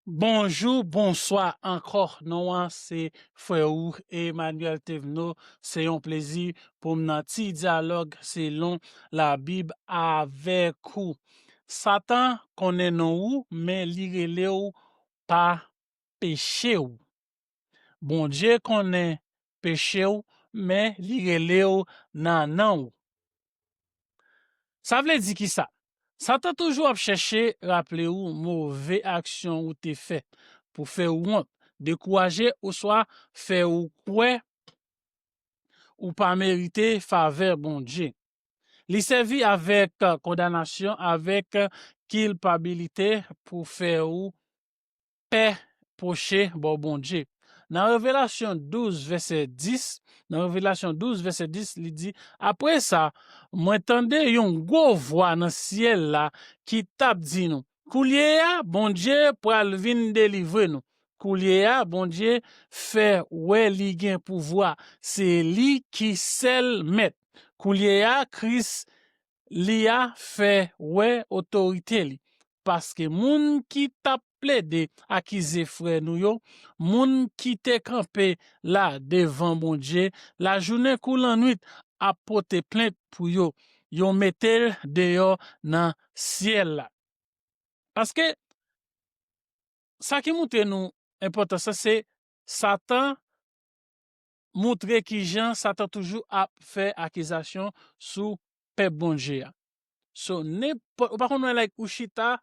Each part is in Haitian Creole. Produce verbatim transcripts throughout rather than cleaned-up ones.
Bonjou, bonswa ankò. Non an se frè ou Emmanuel Thévenot. Se yon plezi pou m nan ti dyalòg selon Labib avèk ou. Satan konnen non ou, men li rele w pa peche w. Bondye konnen peche w, men li rele w nan non w. Sa vle di kisa? Satan toujou ap chèche raple ou move aksyon ou te fè pou fè ou wont, dekouraje oswa fè ou kwè ou pa merite favè Bondye. Li sèvi avèk kondanasyon, avèk kilpabilite pou fè ou pè pwoche bò Bondye. Nan Revelasyon douz, vèsè dis, nan Revelasyon douz, vèsè dis, li di, apre sa, mwen tande yon gwo vwa nan syèl la ki t ap di nou, koulye a, Bondye pral vin delivre nou. Koulye a, Bondye fè wè li gen pouvwa. Se li ki sèl mèt. Koulye a, Kris li a fè wè otorite li. Paske moun ki t ap plede akize frè nou yo, moun ki te kanpe la devan Bondye, lajounen kou lannwit ap pote plent pou yo, yo mete l deyò nan syèl la. Paske sa ki montre nou enpòtans lan, se Satan montre kijan Satan toujou ap fè akizasyon sou pèp Bondye a. So, nenpòt, ou pa konn wè, like, ou chita,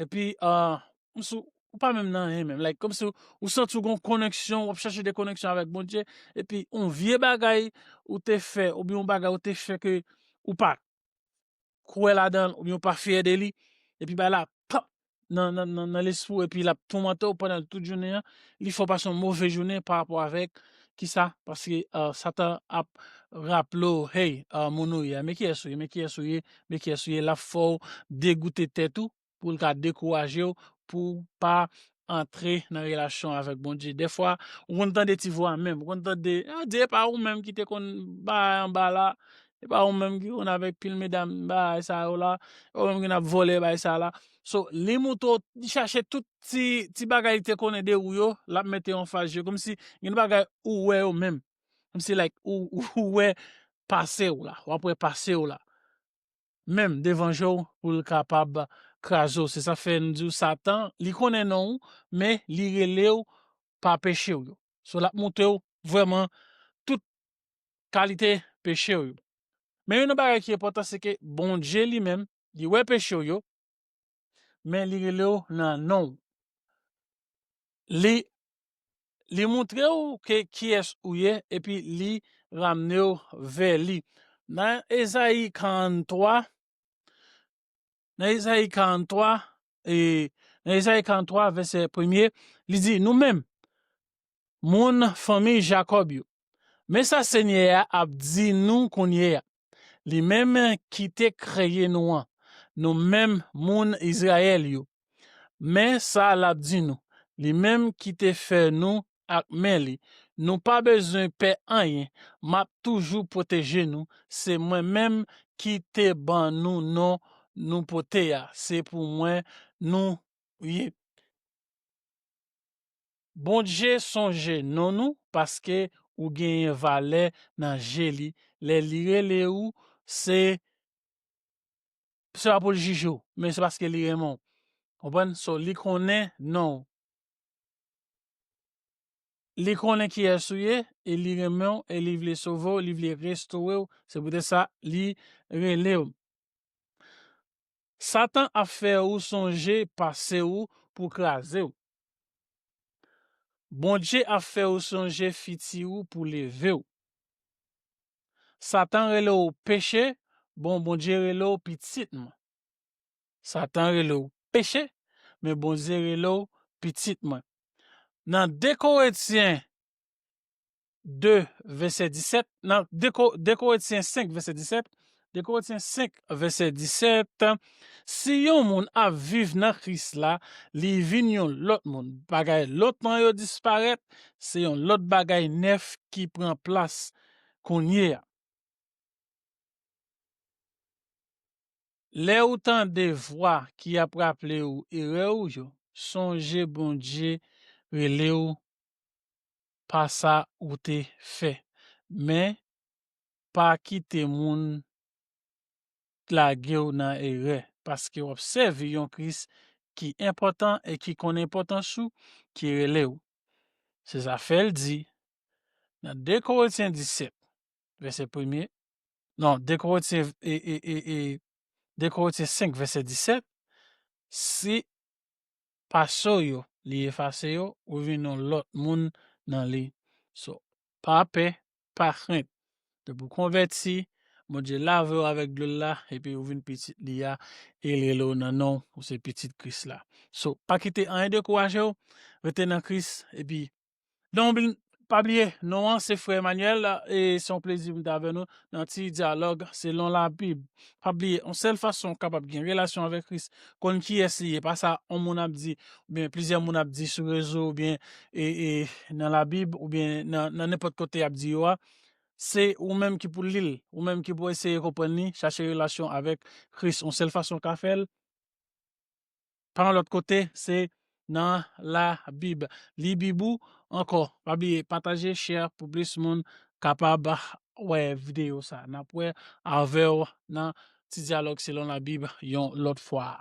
epi, uh, kòmsi ou pa menm nan anyen menm. Like, kòmsi ou, ou santi w gon koneksyon, w ap chèche de koneksyon avèk Bondye, epi yon vye bagay ou te fè, oubyen yon bagay ou te fè ke ou pa kwè ladan l, oubyen ou pa fyè de li, epi bay la, pap, nan, nan, nan, nan lespri w, epi l ap toumante w pandan tout jounen an, li fè w pase yon move jounen pa rapò avèk kisa? Paske, uh, Satan ap raple w, hey, uh, moun ou ye a, men kiyès ou ye, men kiyès ou ye, men kiyès ou ye, l ap fè w degoute tèt ou, pou l ka dekouraje w, pou w pa antre nan relasyon avèk Bondye. Dèfwa, ou konn tande ti vwa menm, ou konn tande, ah, di e pa ou menm ki te konn bay anba la, e pa ou menm ki konn avèk pil medam bay sa yo la, e ou menm ki konn ap vòlè bay sa la. So, li montre w, li chache tout ti, ti bagay li te konnen de ou yo, l ap mete yo anfas je w, kòmsi gen bagay ou wè yo menm. Kòmsi, like, ou, ou, ou wè pase w la, w ap wè pase w la. Menm devan je w pou l kapab kraze w. Se sa fè n di w Satan, li konnen non w, men li rele w pa peche w yo. So, l ap montre w vrèman tout kalite peche w yo. Men youn nan bagay ki enpòtan, se ke Bondye li menm, li wè peche w yo, men li rele w nan non w. Li, li montre w ke kiyès ou ye, epi li ramne w vè li. Nan Ezayi karantwa, nan Ezayi karantwa, e, nan Ezayi karantwa, vèsè premye, li di, nou menm, moun fanmi Jakòb yo. Men sa Senyè a ap di nou kounye a, li menm ki te kreye nou an, nou menm moun Izrayèl yo. Men sa l ap di nou, li menm ki te fè nou ak men li, nou pa bezwen pè anyen, m ap toujou pwoteje nou, se mwen menm ki te ban nou non nou pote a, se pou mwen nou ye. Bondye sonje non nou paske ou genyen valè nan je li. Lè li rele ou, se, se pa pou l jije w, men se paske li renmen w. Konprann? So, li konnen non w. Li konnen kiyès ou ye, e li renmen w, e li vle sove w, li vle restore w. Se poutèt sa, li rele w. Satan ap fè ou sonje pase ou pou kraze w. Bondye ap fè ou sonje fiti ou pou leve w. Satan rele w peche, bon, Bondye rele w pitit mwen. Satan rele w peche, men Bondye rele w pitit mwen. Nan de Korentyen de, vèsè disèt, nan de Ko-, de Korentyen senk, vèsè disèt, de Korentyen senk, vèsè disèt, si yon moun ap viv nan Kris la, li vin yon lòt moun. Bagay lontan yo disparèt, se yon lòt bagay nèf ki pran plas kounye a. Lè ou tande vwa ki ap raple ou erè ou yo, sonje Bondye rele w pa sa ou te fè. Men, pa kite moun lage w nan erè, paske w ap sèvi yon Kris ki enpòtan e ki konn enpòtans ou, ki rele w. Se sa fè l di nan de Korentyen disèt, vèsè premye, non, de Korentyen, e, e, e, e, de Korentyen senk, vèsè disèt, si pase w yo, li efase yo, ou vin yon lòt moun nan li. So, pa pè, pa krent. Depi w konvèti, Bondye lave w avèk dlo l la, epi ou vin pitit li a, e l rele w nan non, ou se pitit Kris la. So, pa kite anyen dekouraje w, rete nan Kris, epi non, pa bliye, non an se frè Emmanuel, e se yon plezi pou m te avè nou nan ti dyalòg selon Labib. Pa bliye, yon sèl fason w kapab gen relasyon avèk Kris, konn kiyès li ye, pa sa yon moun ap di, oubyen plizyè moun ap di sou rezo, oubyen e, e, nan Labib, oubyen nan, nan nenpòt kote y ap di yo a, se ou menm ki pou li l, ou menm ki pou eseye konprann li, chache relasyon avèk Kris. Yon sèl fason w ka fè l, pa yon lòt kote, se nan Labib. Li Bib ou ankò. Pa bliye pataje, share pou plis moun kapab wè videyo sa. N ap wè avè w nan ti dyalòg selon Labib yon lòt fwa.